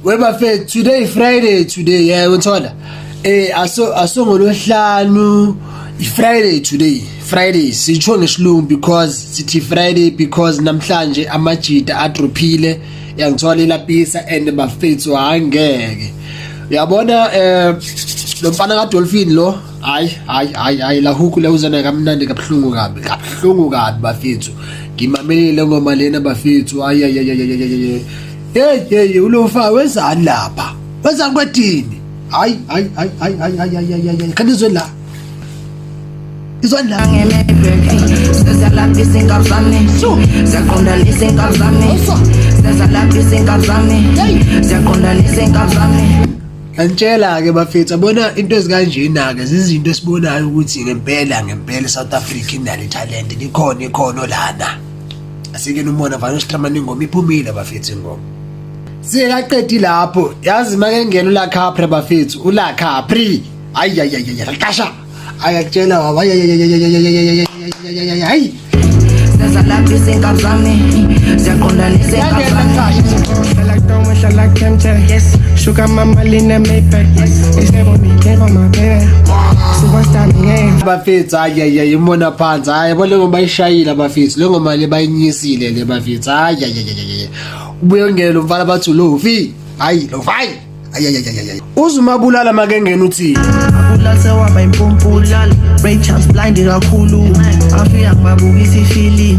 Webafethu, today Friday today, yeah, uthola aso asongolosihlanu, i-Friday today. Friday sitsho ngesilungu because sithi Friday because namhlanje amajita adrophile, yangithola, ilapisa. And bafethu, angeke uyabona lo mfana kaDolphin lo, hayi hayi hayi hayi, la hook le uzana kamnandi, kabuhlungu kabi, kabuhlungu kabi bafethu. Ngimamelile ngoma lena bafethu, hayi hayi hayi hayi, hey hey, ulofa wenzani lapha? Wenzani kwedini? Hayi hayi hayi hayi hayi hayi hayi hayi, khanizwe la, izwani la. Sezalapha izinkabi zami, ziyaqondanisa inkabi zami. Sezalapha izinkabi zami, ziyaqondanisa inkabi zami. Ngantshela-ke bafethu, yabona into ezikanjena-ke zizinto esibonayo ukuthi ngempela ngempela i-South Africa inalo ithalente, likhona ikhono lana. Asike numona vane usitramani, ingoma iphumile bafethu, ingoma singakaqedi lapho. Yazi make ngena ula Capri bafethu, ula Capri, ayi ayi ayi ayi, kasha ayakutshela baba, ayi ayi ayi ayi ayi ayi ayi. Sezalapha izinkabi zami, ziyaqondanisa inkabi zami. Hlala kuTom, hlala kuMJ. Yes. Sugar mama in Maybach. Yes. They step on me, can't for my baby. Superstar me, yeah. Bafethu, hayi hayi hayi, imona phansi, hayi yabo, le ngoma bayishayile bafethu, le ngoma le bayinyisile le bafethu, hayi hayi hayi hayi. Ubuye ungene lo mfana bathi Lofi, hayi Lofi, hayi hayi hayi hayi hayi, uzumabulala make ngena uthi Abulala sewaba impumpula. Ray Charles blind kakhulu. Afika ngibabukisa ifili.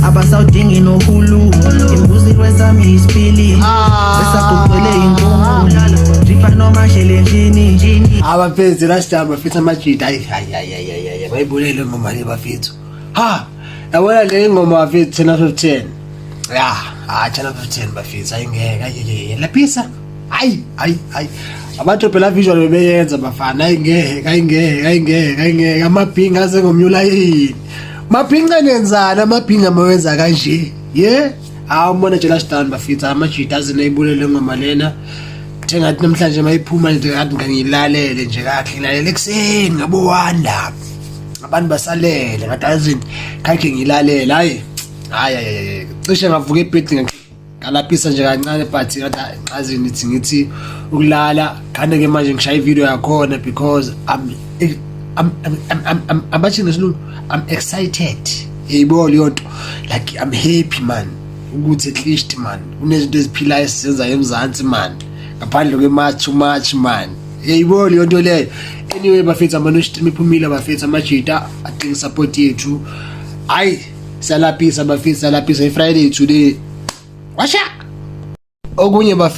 Abasawudingi nohulu. Imbuzi kwesami isipili. Besagugcwele inkungu. Dripha noma hlele endlini. Abafethu, last time bafethu, amajita, hayi hayi hayi hayi hayi, bayibulele ingoma le bafethu. Ha, yabona le ngoma bafethu, 10 out of 10, ya ha, 10 out of 10 bafethu, ayingeke, ayi laphisa, hayi hayi hayi, abantu phela visual bebeyenza bafana, ayingeke, ayingeke, ayingeke, ayingeke. Amabhinga aze ngomnyulayini, mabhinca nenzani amabhinga mawenza kanje ye? Hawu, umbona nje last time bafethu, amajita aze nayibulele ngoma lena. Kuthe ngathi namhlanje mayiphuma nje, ngathi ngiyilalele nje kahle, ngilalele ekuseni ngabo 1 lapho abantu basalele, ngathi azini khakhe ngilalele, hayi hayi hayi, cishe ngavuka ebhedini ngalaphisa nje kancane, but ngathi azini ngithi ukulala khane ke manje ngishaya ivideo yakhona because I'm abathi ngesilungu I'm excited, yebo, leyo nto, like I'm happy man ukuthi at least man kunezinto eziphilayo esizenzayo eMzansi man, ngaphandle kwe-march too much man, yayibona leyo nto leyo. Anyway bafethu, ama-stream iphumile bafethu, amajita adinga support yethu, hayi siyalaphisa bafethu, siyalaphisa. I-Friday today, washa okunye bafethu.